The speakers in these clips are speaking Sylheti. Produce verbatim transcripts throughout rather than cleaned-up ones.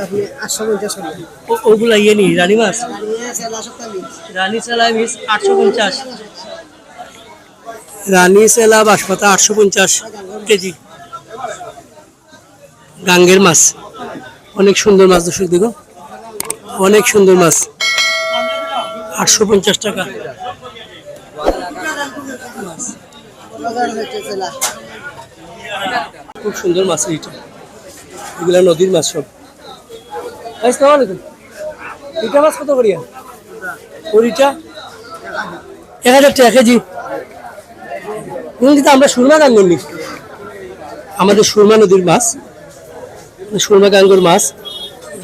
আপনি আটশো পঞ্চাশ করবেন। ও-, ওগুলা ইয়ে নি, রানী মাছ? রানী মাছ, এলা সব রানী। রানী সেলা ইলিশ আটশো পঞ্চাশ। রানী সেলা বাঁশপাতা আটশো পঞ্চাশ কেজি। গাঙ্গের মাছ, অনেক সুন্দর মাছ, দর্শক দেখো, অনেক সুন্দর মাছ। আটশো পঞ্চাশ টাকা। খুব সুন্দর মাছ এইটা, এগুলা নদীর মাছ সব। ভাই, আসসালামু আলাইকুম। রিটা মাছ কত করিয়া? ও রিটা এক হাজার টাকা কেজি। কোন দিকে আমরা সুরমা গাঙ্গর নি, আমাদের সুরমা নদীর মাছ, সুরমা গাঙ্গর মাছ,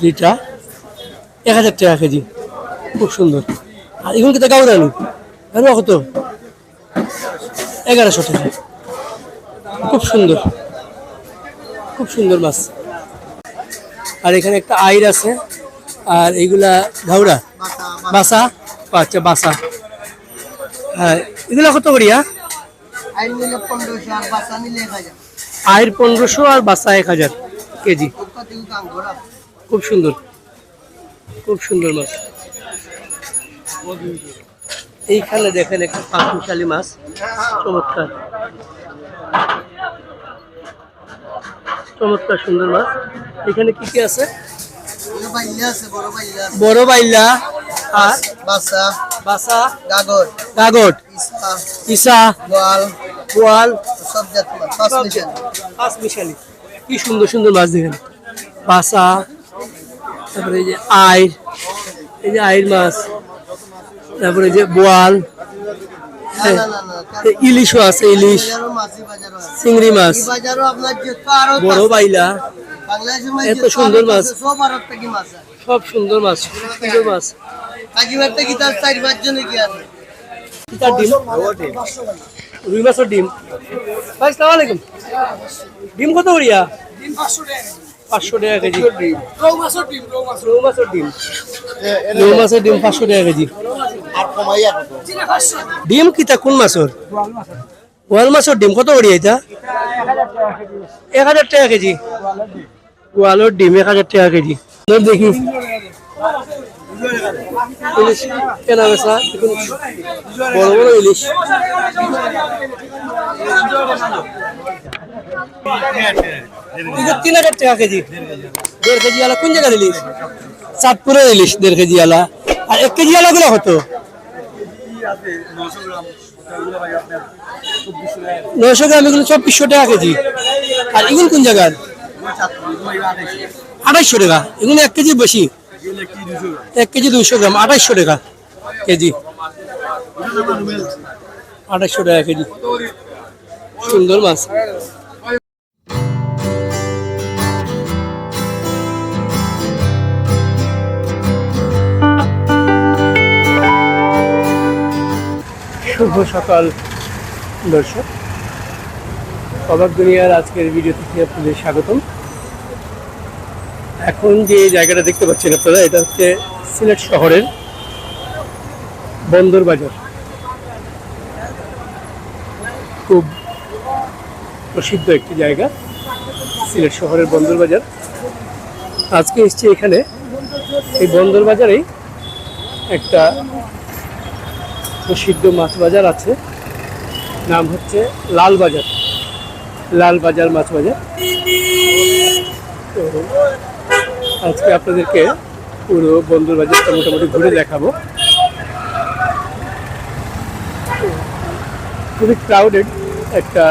রিটা এক হাজার টাকা কেজি। খুব সুন্দর। আর এখন কিন্তু গাউরানি, গাউরা কত? এগারোশো টাকা। খুব সুন্দর, খুব সুন্দর মাছ। আর এখানে একটা আইর আছে, আর এইগুলা ঘাউরা, বাসা। আচ্ছা, বাসা। হ্যাঁ, এগুলা কত করিয়া? আইর নিলে পনেরোশো আর বাসা নিলে এক হাজার। আইর পনেরোশো আর বাসা এক হাজার কেজি। খুব সুন্দর, খুব সুন্দর মাছ। এইখানে দেখেন একটা পাঁচমিশালি মাছ, চমৎকার, চমৎকার সুন্দর মাছ। এখানে কি কি আছে? এগুলো বাইল্লা আছে, বড় বাইল্লা আছে। বড় বাইল্লা আর বাসা। বাসা। গাগর। গাগর। ইসা। ইসা। বোয়াল। বোয়াল। সব জাত মাছ, পাঁচ সব মিশালি। পাঁচ মিশালি। কি সুন্দর সুন্দর মাছ দেখেন, বাসা, তারপরে এই যে আইর, এই যে আইর মাছ, তারপরে এই যে বোয়াল, না, না, না, না। এই ইলিশও আছে, ইলিশ, বাজারও মাছ, এই বাজারও আছে। চিংড়ি মাছ, এই বাজারও আপনার যে তো আরো বড় আছে। বাইলা, বাংলাদেশের মাঝে এত যে তো সুন্দর আরো মাছ। আছে, সব আরো একটা কি মাছ আছে? সব সুন্দর মাছ, সুন্দর মাছ। কাজী ভাই তো কি তার চার পাঁচ জনে কি আছে? কি তার ডিম? রুই মাছের ডিম। ভাই, আসসালামু আলাইকুম। ডিম কত করিয়া? ডিম পাঁচশো টাকা কেজি। পাঁচশো টাকা কেজি। রৌ মাছের ডিম, রৌ মাছ। রৌ মাছের ডিম। রৌ মাছের ডিম পাঁচশো টাকা কেজি। আর কমাইয়া কত? চিংড়ি পাঁচশো। ডিম কিতা, কোন মাছের? বোয়াল মাছের। বোয়াল মাছের ডিম কত করিয়া এটা? এক হাজার টাকা কেজি। গোয়ালর ডিম এক হাজার টাকা কেজি। ধর দেখি, ইলিশ কেনা বেচা, দেখুন, বড় বড় ইলিশ। এই যে তিন হাজার টাকা কেজি, দেড় কেজি আলা। কোন জায়গার ইলিশ? চাঁদপুরের ইলিশ, দেড় কেজি আলা। আর এক কেজি আলাগুলো কত? নয়শো গ্রাম, এগুলো চব্বিশশো টাকা কেজি। আর এগুলো কোন জায়গার? আড়াইশো টাকা। এগুলো এক কেজি বেশি, এক কেজি দুইশো গ্রাম, আড়াইশো টাকা কেজি। আড়াইশো টাকা কেজি। সুন্দর মাছ। শুভ সকাল দর্শক, অবাক দুনিয়ার আজকের ভিডিও থেকে আপনাদের স্বাগতম। এখন যে জায়গাটা দেখতে পাচ্ছেন আপনারা, এটা হচ্ছে সিলেট শহরের বন্দর বাজার। খুব প্রসিদ্ধ একটি জায়গা, সিলেট শহরের বন্দর বাজার। আজকে এসছি এখানে, এই বন্দর বাজারেই একটা প্রসিদ্ধ মাছ বাজার আছে, নাম হচ্ছে লাল বাজার, লাল বাজার মাছ বাজার। তো আজকে আপনাদেরকে পুরো বন্দর বাজারটা মোটামুটি ঘুরে দেখাবো। খুবই ক্রাউডেড একটা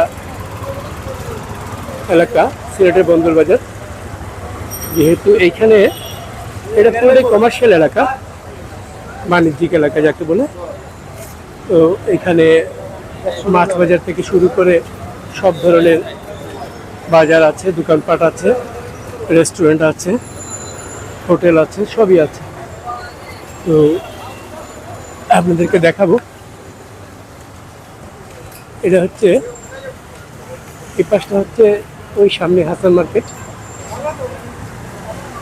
এলাকা সিলেটের বন্দর বাজার, যেহেতু এইখানে এটা পুরোটাই কমার্শিয়াল এলাকা, বাণিজ্যিক এলাকা যাকে বলে। তো এখানে মাছ বাজার থেকে শুরু করে সব ধরনের বাজার আছে, দোকানপাট আছে, রেস্টুরেন্ট আছে, হোটেল আছে, সবই আছে। তো আপনাদেরকে দেখাবো। এটা হচ্ছে, এই পাশটা হচ্ছে ওই সামনে হাসান মার্কেট।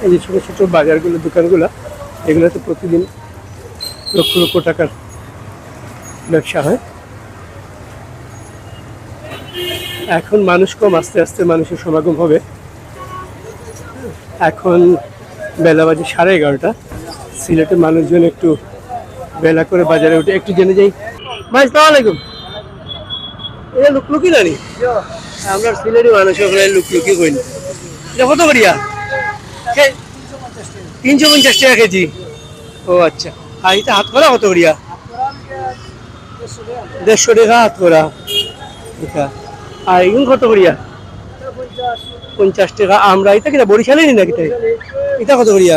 এই যে ছোট ছোট বাজারগুলো, দোকানগুলো, এগুলোতে প্রতিদিন লক্ষ লক্ষ টাকার ব্যবসা হয়। এখন মানুষ কম, আস্তে আস্তে মানুষের সমাগম হবে। এখন বেলা বাজে সাড়ে এগারোটা। সিলেটের মানুষজন একটু বেলা করে বাজারে উঠে। একটু জেনে যাই। ভাই, সালাম আলাইকুম। এটা লুকলুকি নানি? আমরা সিলেটি মানুষ ওখানে লুকলুকি কই না। এটা কত করিয়া? কে-, তিনশো পঞ্চাশ টাকা কেজি। ও আচ্ছা। আর এটা হাতকরা কত করিয়া? দেড়শো টাকা হাতকরা। আচ্ছা। আর এগুন কত করিয়া? পঞ্চাশ টাকা। আমরা এটা কিনা বরিশালেরই নাকি তাই? এটা কত করিয়া?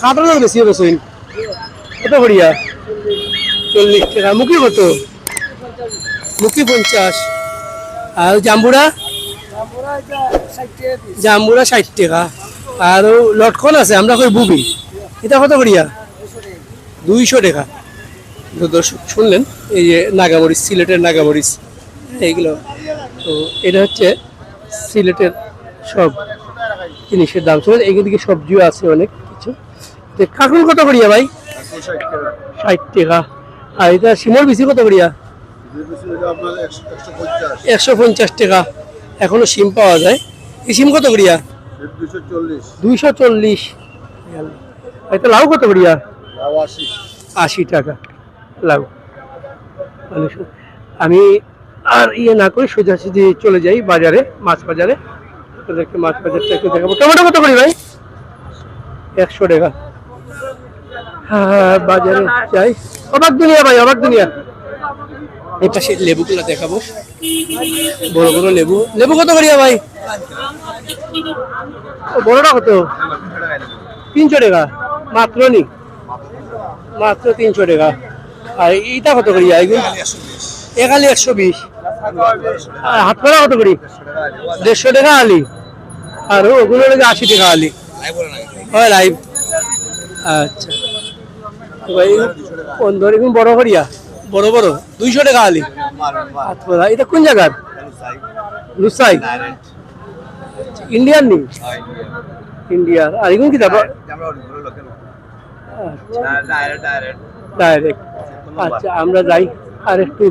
কাটানোর বেশি হবে সইন। কত করিয়া? চল্লিশ টাকা। মুখী কত? মুখী পঞ্চাশ। আর জাম্বুরা? জাম্বুরা ষাট টাকা। আর ও লটকন আছে, আমরা কই বুবি। এটা কত করিয়া? দুইশো টাকা। তো দর্শক শুনলেন, এই যে নাগামরিচ, সিলেটের নাগামরিচ, এইগুলো। তো এটা হচ্ছে সিলেটের সব জিনিসের দাম। শুনলেন, এদিকে সবজিও আছে অনেক কিছু। তো কাঁকরুল কত করিয়া ভাই? ষাট টাকা। আর এটা শিমর বিচি কত করিয়া? একশো পঞ্চাশ টাকা। এখনো শিম পাওয়া যায়। এই শিম কত করিয়া? দুইশো চল্লিশ। এটা লাউ কত করিয়া? আশি টাকা লাউ। মানে, আমি আর ইয়ে না করি সোজাসুজি চলে যাই বাজারে, মাছ বাজারে। আপনাদেরকে মাছ বাজারটা একটু দেখাবো। টমেটো কত করি ভাই? একশো টাকা। হ্যাঁ, হ্যাঁ, বাজারে যাই। অবাক দুনিয়া ভাই, অবাক দুনিয়া। এই পাশে লেবুগুলো দেখাবো, বড় বড় লেবু। লেবু কত করিয়া ভাই? ও, বড়টা কত? তিনশো টাকা মাত্র নি? মাত্র তিনশো টাকা। আর এইটা কত করি? এগুলো এক আলি একশো বিশ। আর হাতকরা কত করি? দেড়শো টাকা আলি। আর ওগুলো হলো গিয়ে আশি টাকা আলি। হয় লাইভ। আচ্ছা। তো ভাই, কোন ধরে এখন বড় করিয়া? বড় বড়, দুইশো টাকা আলি। হাতকরা। এটা কোন জায়গার? লুসাই। ইন্ডিয়ান নি? ইন্ডিয়ান। আর এখন কি দাবা? আচ্ছা। ডাইরেক্ট। আচ্ছা, আমরা যাই আর একটু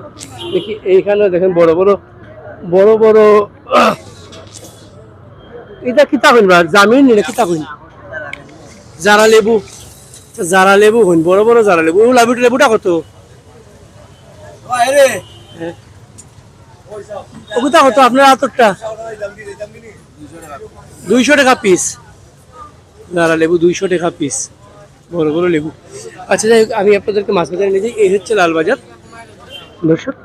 দেখি। এইখানে দেখেন বড় বড়, বড় বড়, এটা কিতা কইন বা? জামিন নি না কিতা কইন? জারা লেবু। আচ্ছা, জারা লেবু কইন, বড় বড় জারা লেবু। ও লেবু, লেবুটা কত? হ্যাঁ। ওগুতা কত আপনার আতরটা? দুইশো টাকা পিস। জারা লেবু দুইশো টাকা পিস, বড় বড় লেবু। আচ্ছা, যাই হোক, আমি আপনাদেরকে মাছ বাজারে নিয়ে যাই। এই হচ্ছে লালবাজার, দর্শক,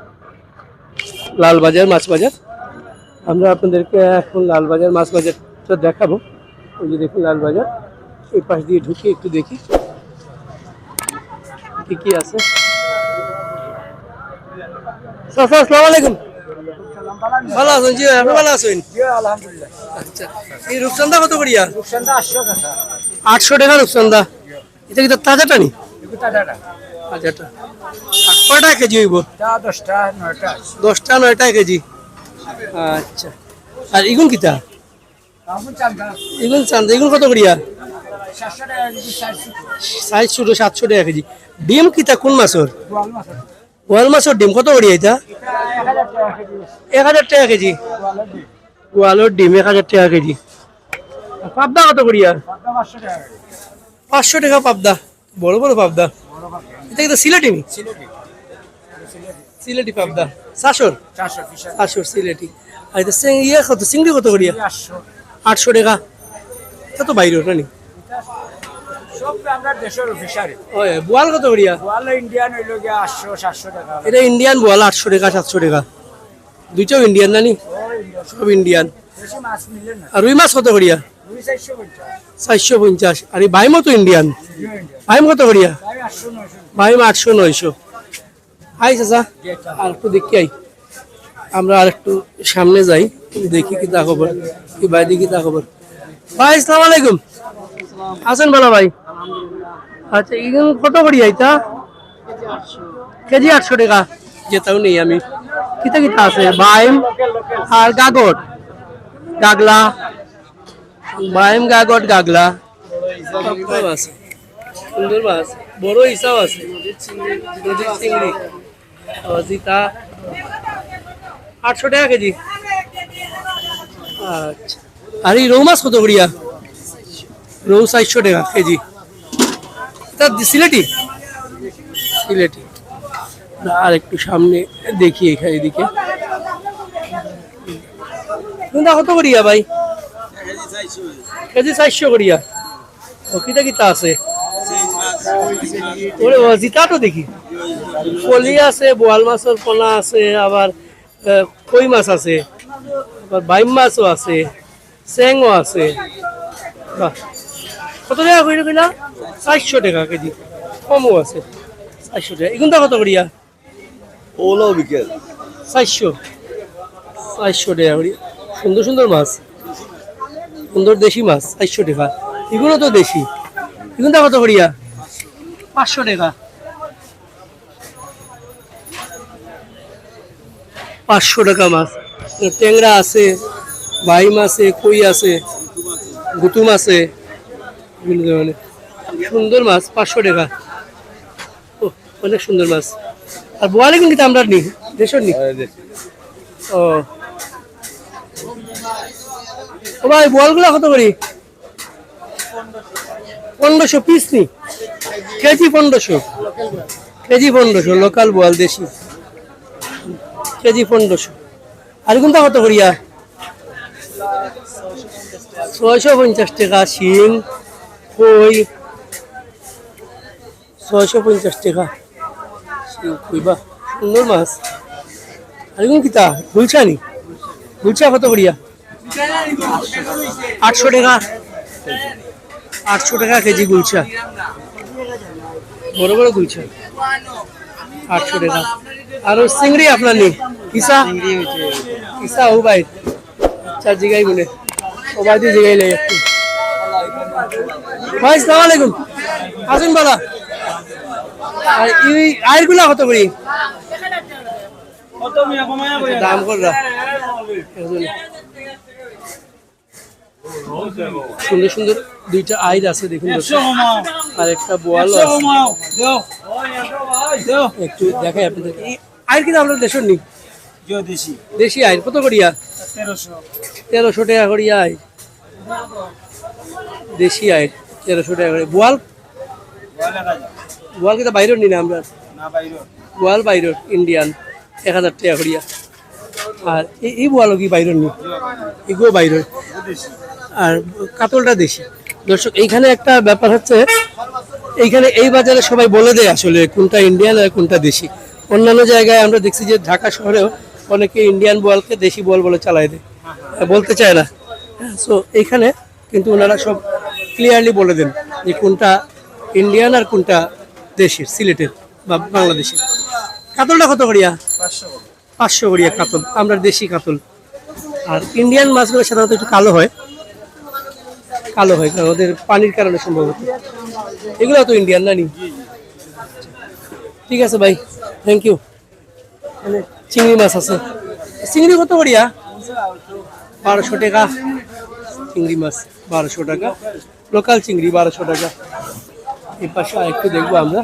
লালবাজার মাছ বাজার। আমরা আপনাদেরকে এখন লালবাজার মাছ বাজারটা দেখাবো। ওই যে দেখুন লালবাজার, এই পাশ দিয়ে ঢুকি, একটু দেখি কি কি আছে। চাচা, আসসালামু আলাইকুম। ভালো আছেন? জি, আপনি ভালো আছেন? জি, আলহামদুলিল্লাহ। আচ্ছা, এই রূপচন্দা কত করিয়া? রূপচন্দা আটশো টাকা। আটশো টাকা রূপচন্দা। এটা কি তার তাজাটা নি? এগুলো তাজাটা। তাজাটা। আর কয়টা কেজি হইব? তা দশটা, নয়টা। দশটা, নয়টা কেজি। আচ্ছা। আর ইগুন কিতা? এখন চান্দা। ইগুন চান্দা, ইগুন কত করিয়া? সাতশো টাকা কেজি, সাইজ ছোট। সাইজ ছোট, সাতশো টাকা কেজি। ডিম কিতা, কোন মাছর? বোয়াল মাছ। বোয়াল মাছর ডিম কত করিয়া এটা? এটা এক হাজার টাকা কেজি। এক হাজার টাকা কেজি। বোয়ালের ডিম। বোয়ালর ডিম এক হাজার টাকা কেজি। আর পাবদা কত করিয়া? পাবদা পাঁচশো টাকা কেজি। পাঁচশো টাকা পাবদা, বড় বড় পাবদা। বড় পাবদা। এটা কিন্তু সিলেটি নি? সিলেটি। সিলেটি পাবদা। চারশো? চারশো, ফিশারি। চারশো সিলেটি। আর এটা চিং-, ইয়ে কত, চিংড়ি কত করিয়া? চিংড়ি আটশো। আটশো টাকা। এটা তো বাইরে ওঠে নি। এটা সব তো আমরা দেশের ফিশারি। ওই, বোয়াল কত করিয়া? বোয়াল ইন্ডিয়ান হইলো গিয়া আটশো, সাতশো টাকা। এটা ইন্ডিয়ান বোয়াল আটশো টাকা, সাতশো টাকা। দুইটাও ইন্ডিয়ান না নি? ও, ইন্ডিয়ান। সব ইন্ডিয়ান। দেশি মাছ মিলে না। আর রুই মাছ কত করিয়া? রুই চারশো পঞ্চাশ। চারশো পঞ্চাশ। আর এই বাইমও তো ইন্ডিয়ান। Indian, Indian. বাইম কত করিয়া? বাইম আটশো, নয়শো। বাইম আটশো, নয়শো। আই চাচা, আর একটু দেখি আই। আমরা আর একটু সামনে যাই, দেখি কিতা খবর, কি বাইরে কিতা খবর। ভাই, আসসালামু আলাইকুম। আছেন ভালো ভাই? আচ্ছা, ইগুন কত করি এটা? কেজি আটশো টাকা। যেটাও নেই আমি। কিতা কিতা আছে? বাইম আর গাগট, গাগলা। বাইম, গাগট, গাগলা। সব মাছ আছে। সুন্দর মাছ। বড় ইছাও আছে। নদীর চিংড়ি। ও, জিতা। আটশো টাকা কেজি। আচ্ছা। আর এই রৌ মাছ কত করিয়া? রৌ চাইরশো টেকা কেজি। ইটা দি-, সিলেটি? সিলেটি। না, আর একটু সামনে দেখি এখানে, এদিকে। কুনটা কত করিয়া ভাই? কেজি চাইরশো করিয়া। ও, কিতা কিতা আছে? ওরে বাবা, জিতা তো দেখি। ফলি আছে, বোয়াল মাছর পোনা আছে, আবার, আহ, কই মাছ আছে, আবার বাইম মাছও আছে, চেংও আছে। বাহ। কত টেকা কইরা কইলা? চাইরশো টেকা কেজি। কমও আছে। চাইরশো টেকা। ইগুনটা কত করিয়া? ওলাও বিকেল। চাইরশো। চাইরশো টেকা করি। সুন্দর সুন্দর মাছ। সুন্দর দেশি মাছ, চাইরশো টেকা। ইগুনও তো দেশি। ইগুনটা কত করিয়া? পাঁচশো টেকা। পাঁচশো টেকা মাছ। ট্যাংরা আছে, বাইম আছে, কই আছে, গুতুম আছে, বিভিন্ন ধরনের। সুন্দর মাছ, পাঁচশো টেকা। ও, অনেক সুন্দর মাছ। আর বোয়াল ইগুন কিতা আমরার নি? দেশর নি? ও। ও ভাই, বোয়ালগুলা কত করি? পনেরোশো পিস নি? কেজি পনেরোশো। কেজি পনেরোশো, লোকাল বোয়াল দেশি। কেজি পনেরোশো। আর ইগুনটা কত করিয়া? ছয়শো পঞ্চাশ টেকা শিং, কই। ছয়শো পঞ্চাশ টেকা। কইবা, সুন্দর মাছ। আর ইগুন কিতা? গুলশা নি? গুলশা কত করিয়া? আটশো টেকা। আটশো টেকা কেজি গুলশা। বড় বড় গুলশা। আটশো টেকা। আর ওই চিংড়ি আপনার নি? ইসা? ইসা ও ভাই। আচ্ছা, জিগাই বলে। ও ভাই, তুই জিগাই লাই একটু। ভাই, আসসালামু আলাইকুম। আসুন বালা। আর এই আইরগুলা কত করি? দাম কররা। সুন্দর সুন্দর দুইটা আইর আছে, দেখুন দর্শক। আর একটা বোয়ালও আছে। একটু দেখাই আপনাদের। এই আইর কিন্তু আমরা দেশর নি। দেশি। দেশি আইর কত করিয়া? তেরোশো। তেরোশো টেকা করিয়া আইর। দেশি আইর, তেরোশো টেকা করি। বোয়াল? বোয়াল কিতা বাইরর নি না আমরা? না, বাইরর। বোয়াল বাইরর, ইন্ডিয়ান, এক হাজার টেকা করিয়া। আর এই, এই বোয়ালও কি বাইরর নি? এগুলো বাইরর। আর কাতলটা দেশি। দর্শক, এইখানে একটা ব্যাপার হচ্ছে, এইখানে এই বাজারে সবাই বলে দেয় আসলে কোনটা ইন্ডিয়ান আর কোনটা দেশি। অন্যান্য জায়গায় আমরা দেখছি যে ঢাকা শহরেও অনেকে ইন্ডিয়ান বোয়ালকে দেশি বোয়াল বলে চালায় দেয়, বলতে চায় না। সো এইখানে কিন্তু ওনারা সব ক্লিয়ারলি বলে দেন যে কোনটা ইন্ডিয়ান আর কোনটা দেশের, সিলেটের বা বাংলাদেশের। কাতলটা কত করিয়া? পাঁচশো করিয়া কাতল, আমরা দেশি কাতল। আর ইন্ডিয়ান মাছগুলো সাধারণত একটু কালো হয়, কালো হয়, কারণ ওদের পানির কারণে সম্ভবত। এগুলো তো ইন্ডিয়ান না নি? ঠিক আছে ভাই, থ্যাংক ইউ। মানে চিংড়ি মাছ আছে। চিংড়ি কত করিয়া? বারোশো টাকা। চিংড়ি মাছ বারোশো টাকা। লোকাল চিংড়ি বারোশো টাকা। এই পাশে আরেকটু দেখবো আমরা।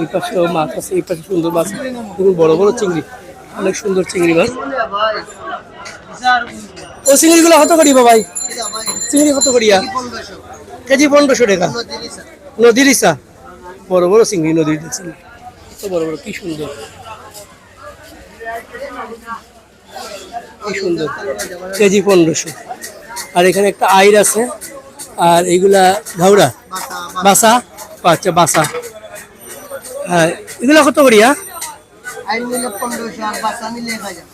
এই পাশেও মাছ আছে, এই পাশে সুন্দর মাছ। দেখুন, বড় বড় চিংড়ি, অনেক সুন্দর চিংড়ি মাছ। ও চিংড়িগুলো কত করি বাবাই? চিংড়ি কত করিয়া? কেজি পনেরোশো টাকা। নদীর ইসা, বড় বড় চিংড়ি, নদীর চিংড়ি। কত বড় বড়, কি সুন্দর, কি সুন্দর। কেজি পনেরোশো। আর এখানে একটা আইর আছে, আর এইগুলা ঘাউরা, বাসা। আচ্ছা, বাসা। আর এগুলা কত করিয়া? আইর নিলে পনেরোশো আর বাসা নিলে এক হাজার।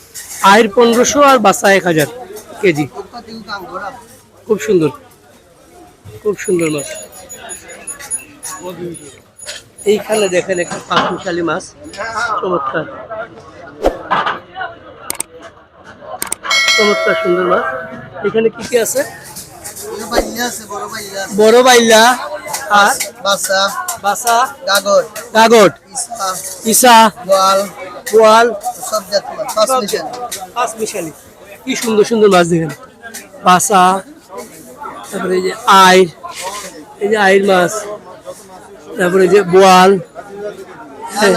আইর পনেরোশো আর বাসা এক হাজার কেজি। খুব সুন্দর, খুব সুন্দর মাছ। এইখানে দেখেন একটা পাঁচমিশালি মাছ, চমৎকার, চমৎকার সুন্দর মাছ। এখানে কি কি আছে? বাইল্লা আছে, বড় বাইল্লা আছে। বড় বাইল্লা আর বাসা। বাসা। গাগর। গাগর। ইসা। ইসা। বোয়াল। বোয়াল। সব জাত মাছ, পাঁচ সব মিশালি। পাঁচ মিশালি। কি সুন্দর সুন্দর মাছ দেখেন। বাসা, তারপরে এই যে আইর, এই যে আইর মাছ, তারপরে এই যে বোয়াল, হ্যাঁ,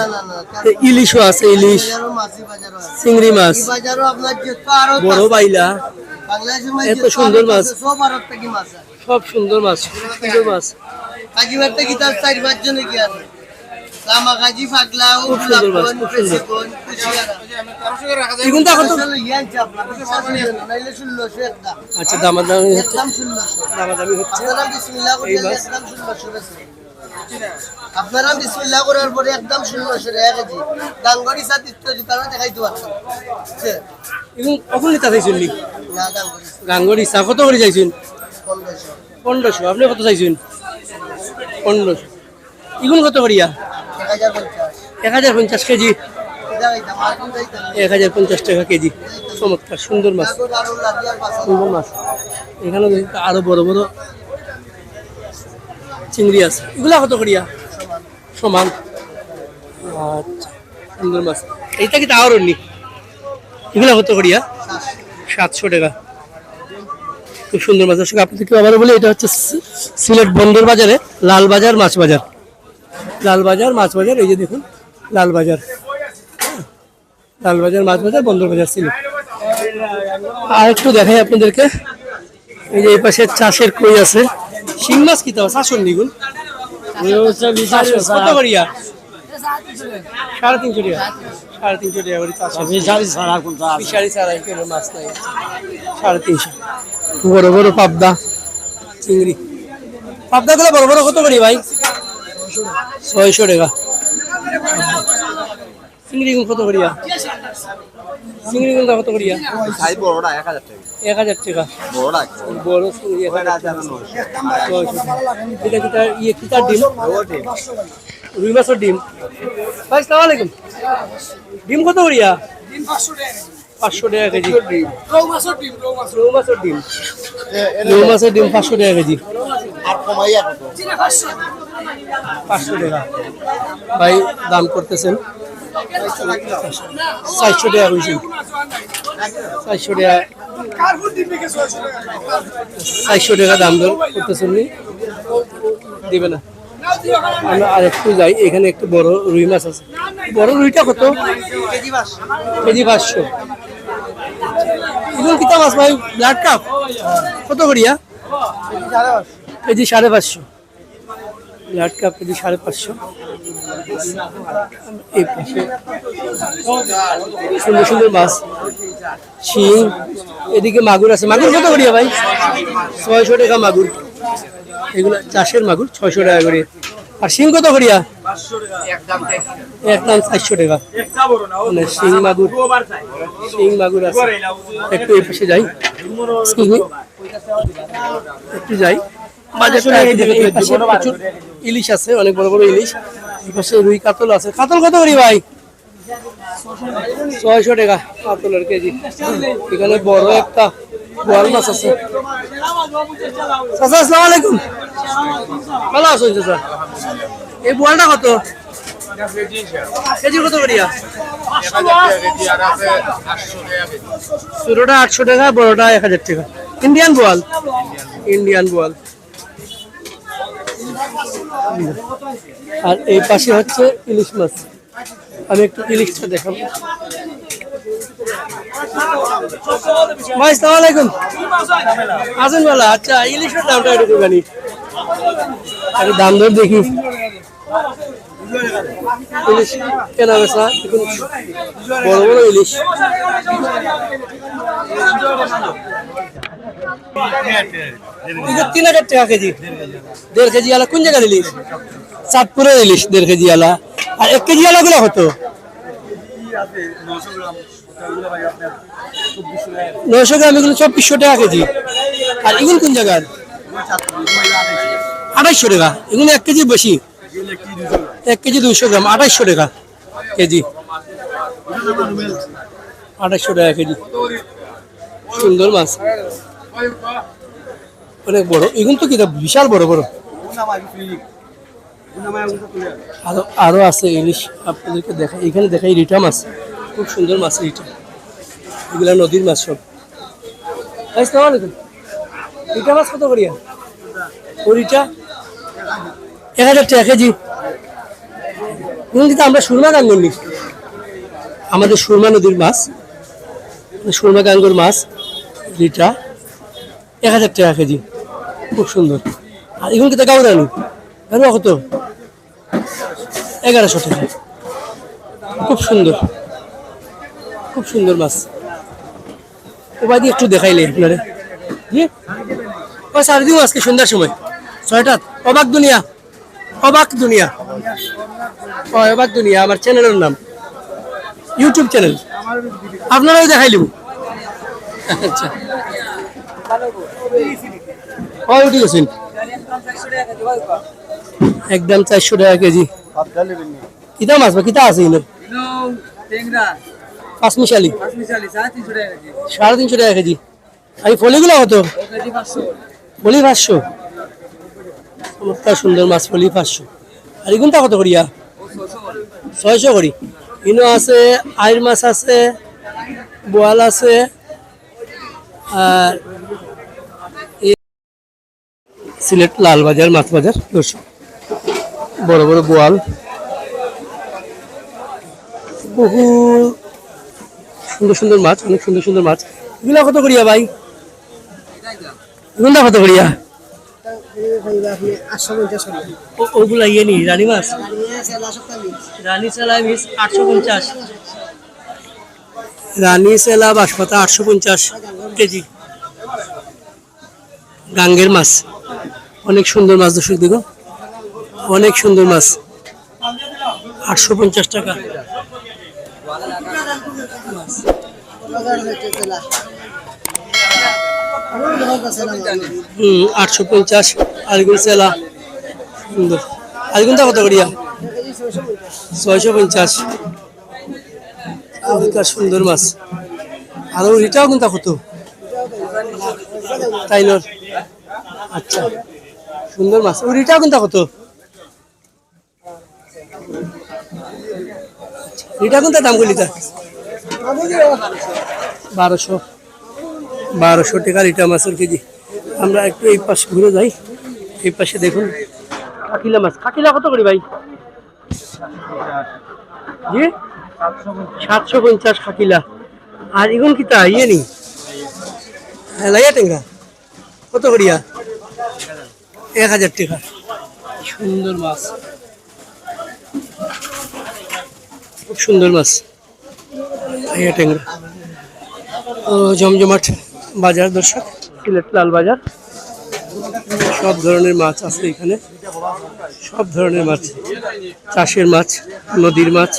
এই ইলিশও আছে, ইলিশ, চিংড়ি মাছ, বড় বাইলা, বাংলাদেশের মাঝে এত সুন্দর মাছ। সব ভারত থেকে মাছ আর। সব সুন্দর মাছ, সুন্দর মাছ। কাজী ভাই তো কি তার চার পাঁচ জনে কি আছে? লামা কাজী, পাগলা, খুব সুন্দর মাছ, খুব সুন্দর। কুশিয়ারা। এগুলো তো এখন তো আসলে ইয়ান চাপ না, বিশ্বাস হইল না, নাইলে ষোলোশো একদম। আচ্ছা, দামাদামি হচ্ছে। একদম ষোলোশো। দামাদামি হচ্ছে। আপনারা বিসমিল্লাহ করে এই মাছ। একদম ষোলোশো বেচে। আপনারা বিসমিল্লাহ করার পরে একদম ষোলোশো টাকা কেজি। গাঙ্গরি সাথে তো দোকানে দেখাইতে পারছেন। বুঝছেন? এবং কখন নিতে চাইছেন নি? না, গাঙ্গরি। গাঙ্গরি চা কত করে চাইছেন? পনেরোশো। পনেরোশো। আপনি কত চাইছেন? পনেরোশো। ইগুন কত করিয়া? এক হাজার পঞ্চাশ। এক হাজার পঞ্চাশ কেজি। এটা খাইতাম, আর কোন খাইতাম? এক হাজার পঞ্চাশ টাকা কেজি। চমৎকার, সুন্দর মাছ। তারপর আরো লাভি আর বাসা। সুন্দর মাছ। এখানে দেখি আরো বড় বড় চিংড়ি আছে। এগুলা কত করিয়া? সমান। আচ্ছা, সুন্দর মাছ। এইটা কি তাওয়ার নি? এগুলা কত করিয়া? সাতশো টাকা। খুব সুন্দর মাছ। দর্শক, আপনাদেরকে আবারও বলি, এটা হচ্ছে সি-, সিলেট বন্দর বাজারে লালবাজার মাছ বাজার। লালবাজার মাছ বাজার, এই যে দেখুন, লালবাজার। লালবাজার মাছ বাজার, বন্দর বাজার সিলেট। আর একটু দেখাই আপনাদেরকে, এই যে এই পাশে চাষের কই আছে। শিং মাছ কিতা আছে? আসুন নিগুন। কত করিয়া? সাড়ে তিনশো টাকা। সাড়ে তিনশো টাকা করে চাষ। ফিশারি ছাড়া আর কোনটা আছে? ফিশারি ছাড়া এই কোনো মাছ নাই। সাড়ে তিনশো। বড় বড় পাবদা, চিংড়ি। পাবদাগুলো বড় বড় কত করি ভাই? ছয়শো টাকা। চিংড়ি গুণ কত করিয়া? চিংড়ি গুণটা কত করিয়া? সাইজ বড়টা এক হাজার টাকা। এক হাজার টাকা। বড়টা। বড় চিংড়ি এক হাজার টাকা। নয়শো। এটা কিতা, ইয়ে কিতার ডিম? রুই মাছের ডিম। ভাই, সালাম আলাইকুম। ডিম কত করিয়া? পাঁচশো টাকা কেজি। রৌ মাছের ডিম, রৌ মাছ। রৌ মাছের ডিম। রৌ মাছের ডিম পাঁচশো টাকা কেজি। আর কমাইয়া কত? পাঁচশো টাকা। ভাই দাম করতেছেন চারশো টাকা কইছেন। চারশো টাকা। চারশো টাকা দাম দর করতেছেন নি? দিবে না। আমরা আর একটু যাই, এখানে একটু বড় রুই মাছ আছে। বড় রুইটা কত? কেজি পাঁচশো। এগুলো কিতা মাছ ভাই? ব্লাড কাপ কত করিয়া? কেজি সাড়ে পাঁচশো। ব্লাড কাপ কেজি সাড়ে পাঁচশো। এই পাশে সুন্দর সুন্দর মাছ, শিং, এদিকে মাগুর আছে। মাগুর কত করিয়া ভাই? ছয়শো টাকা মাগুর। এগুলো চাষের মাগুর, ছয়শো টাকা করে। আর শিং কত করিয়া? একদম চারশো টাকা। মানে শিং মাগুর, শিং মাগুর আছে। একটু এই পাশে যাই, excuse me, একটু যাই। বাজারটা একটু দেখি, এই পাশে প্রচুর ইলিশ আছে, অনেক বড় বড় ইলিশ। এই পাশে রুই কাতল আছে। কাতল কত করি ভাই? ছয়শো টাকা কাতলের কেজি। এখানে বড় একটা বোয়াল মাছ আছে। চাচা, আসসালামু আলাইকুম। ভালো আছেন চাচা? এই বোয়ালটা কত? কেজি কত করিয়া? ছোটটা আটশো টাকা, বড়টা এক হাজার টাকা। ইন্ডিয়ান বোয়াল, ইন্ডিয়ান বোয়াল। আর এই পাশে হচ্ছে ইলিশ মাছ। আমি একটু ইলিশটা দেখাবো। ভাই, সালাম আলাইকুম। আছেন ভালো? আচ্ছা, ইলিশের দামটা একটু জানি। আরে, দাম দর দেখি। ইলিশ কেনা বেচা, দেখুন, বড় বড় ইলিশ। এই যে তিন হাজার টাকা কেজি, দেড় কেজি আলা। কোন জায়গার ইলিশ? চাঁদপুরের ইলিশ, দেড় কেজি আলা। আর এক কেজি আলাগুলা কত? নয়শো গ্রাম, এগুলো চব্বিশশো টাকা কেজি। আর এগুলো কোন জায়গার? আঠাইশশো টাকা। এগুলো এক কেজি বেশি, এক কেজি দুইশো গ্রাম, আঠাইশশো টাকা কেজি। আঠাইশশো টাকা কেজি। সুন্দর মাছ, অনেক বড়। এগুলো তো কিতা বিশাল বড় বড়। আরো, আরো আছে ইলিশ, আপনাদেরকে দেখাই। এখানে দেখাই রিটা মাছ, খুব সুন্দর মাছ রিটা। এগুলা নদীর মাছ সব। ভাই, আসসালামু আলাইকুম। রিটা মাছ কত করিয়া? ও রিটা এক হাজার টাকা কেজি। এগুলো কিন্তু আমরা সুরমা গাঙ্গর নি, আমাদের সুরমা নদীর মাছ, সুরমা গাঙ্গর মাছ রিটা। এক হাজার টাকা কেজি। খুব সুন্দর। আর এখন কিতা গাউরা নি? গাউরা কত? এগারোশো টাকা। খুব সুন্দর, খুব সুন্দর মাছ। ওবাদি একটু দেখাইলে আপনারে। জি, ও সারি দিমু আজকে সন্ধ্যার সময়, ছয়টাত। অবাক দুনিয়া, অবাক দুনিয়া। ও, অবাক দুনিয়া আমার চ্যানেলের নাম, YouTube চ্যানেল। আপনারাও দেখাইলিব। আচ্ছা, ও উঠি গেছেন। একদম চারশো টাকা কেজি। কিতা মাছ বা কিতা আছে এনে? ইনো টেংরা। পাঁচমিশালি। পাঁচমিশালি, সাড়ে তিনশো টাকা কেজি। সাড়ে তিনশো টাকা কেজি। আর এই ফলিগুলা কত? ও কেজি পাঁচশো। ফলি পাঁচশো। চমৎকার সুন্দর মাছ, ফলি পাঁচশো। আর এগুনটা কত করিয়া? ও ছয়শো করি। ছয়শো করি। ইনো আছে, আইর মাছ আছে, বোয়াল আছে, আর এই সিলেট লালবাজার মাছ বাজার, দর্শক, বড় বড় বোয়াল, বহু সুন্দর সুন্দর মাছ, অনেক সুন্দর সুন্দর মাছ। এগুলা কত করিয়া ভাই? এগুলা কত করিয়া? আটশো পঞ্চাশ টাকা। ও-, ওগুলা ইয়ে নি, রানী মাছ? রানী সেলা, আটশো পঞ্চাশ। রানী সেলা বাঁশপাতা আটশো পঞ্চাশ কেজি। গাঙ্গের মাছ, অনেক সুন্দর মাছ দর্শক, দেখো, অনেক সুন্দর মাছ। আটশো পঞ্চাশ টাকা। হুম, আটশো পঞ্চাশ। আরেকগুন সেলা, সুন্দর। আরেকগুনটা কত করিয়া? ছয়শো পঞ্চাশ। আজকাল সুন্দর মাছ। আর ওই রিটাও কোনটা কত? তাইনর। আচ্ছা, সুন্দর মাছ। ওই রিটাও কোনটা কত? রিটা কোনটা দাম করলি তা? বারোশো। বারোশো টাকা রিটা মাছের কেজি। আমরা একটু এই পাশে ঘুরে যাই। এই পাশে দেখুন কাকিলা মাছ। কাকিলা কত করি ভাই? জি, সাতশো পঞ্চাশ কাকিলা। আর ইগুন কিতা ইয়ে নি? হ্যাঁ, লাইয়া টেংরা। কত করিয়া? এক হাজার টাকা। সুন্দর মাছ, খুব সুন্দর মাছ। লাইয়া টেংরা। ও, জমজমাট বাজার দর্শক, সিলেট লাল বাজার। সব ধরনের মাছ আছে এখানে, সব ধরনের মাছ, চাষের মাছ, নদীর মাছ,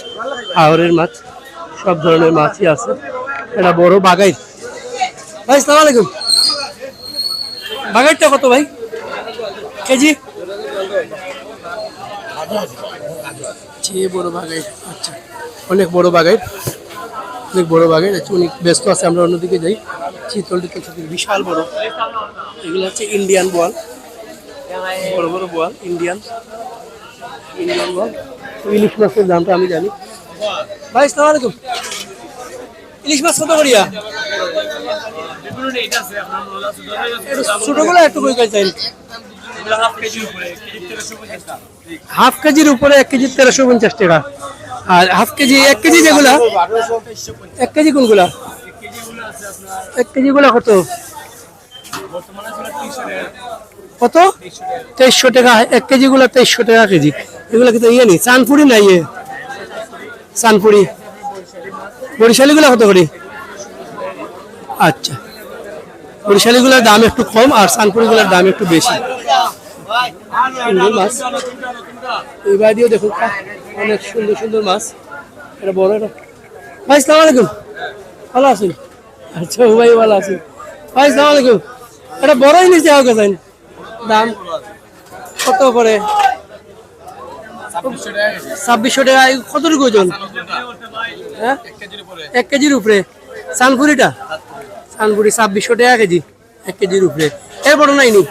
হাওরের মাছ, সব ধরনের মাছই আছে। এটা বড় বাগাইর। ভাই, সালাম আলাইকুম। বাগাইরটা কত ভাই কেজি? যে বড় বাগাইর, আচ্ছা, অনেক বড় বাগাইর, অনেক বড় বাগাইর। আচ্ছা, উনি ব্যস্ত আছে, আমরা অন্যদিকে যাই। চিতল টিতল সব বিশাল বড়। এগুলো হচ্ছে ইন্ডিয়ান বোয়াল, বড় বড় বোয়াল, ইন্ডিয়ান, ইন্ডিয়ান বোয়াল। তো ইলিশ মাছের দামটা আমি জানি। ভাই, সালাম আলাইকুম। ইলিশ মাছ কত করিয়া? একটু ছোটগুলো একটু কই কই চাই। হাফ কেজির উপরে এক কেজি তেরোশো পঞ্চাশ টাকা। আর হাফ কেজি, এক কেজি যেগুলা, এক কেজি কোনগুলা? এক কেজি গুলা কত? কত? তেইশশো টাকা এক কেজি গুলা, তেইশশো টাকা কেজি। এগুলা কিন্তু ইয়ে নি, চানপুরি না ইয়ে? চানপুরি। বরিশালিগুলা কত করি? আচ্ছা, বরিশালিগুলার দাম একটু কম আর চানপুরিগুলার দাম একটু বেশি। সুন্দর মাছ। এই বাদিও দেখুন, অনেক সুন্দর সুন্দর মাছ। এটা বড়, এটা। ভাই, সালাম আলাইকুম। ভালো আছেন? আচ্ছা, ও ভাই, ভালো আছেন। ভাই, সালাম আলাইকুম। এটা বড় ইলিশ দেওয়া গেছে। দাম কত করে? ছাব্বিশশো টাকা। কতটুকু ওজন? হ্যাঁ, এক কেজির উপরে। চানপুরিটা, চানপুরি ছাব্বিশশো টাকা কেজি, এক কেজির উপরে। এর বড় নাইনি?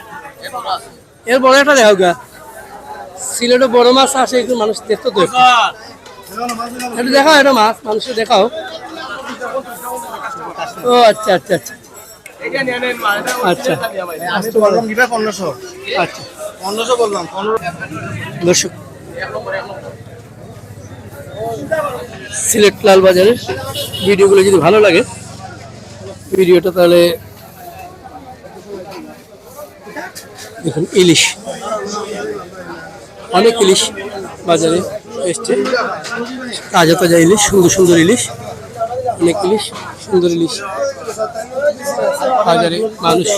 এর বড় একটা দেখাও গা। সিলেটে বড় মাছ আসে, একটু মানুষ দেখতো তো একটু। একটু দেখাও, এটা মাছ মানুষকে দেখাও। ও আচ্ছা, আচ্ছা, আচ্ছা। আচ্ছা। আস্ত বললাম কিবা পনেরোশো। আচ্ছা। পনেরোশো বললাম, পনেরো। দর্শক, সিলেট লালবাজারের ভিডিওগুলো যদি ভালো লাগে, ভিডিওটা তাহলে দেখুন ইলিশ, অনেক ইলিশ বাজারে এসছে, তাজা তাজা ইলিশ, সুন্দর সুন্দর ইলিশ, অনেক ইলিশ, সুন্দর ইলিশ বাজারে মানুষ।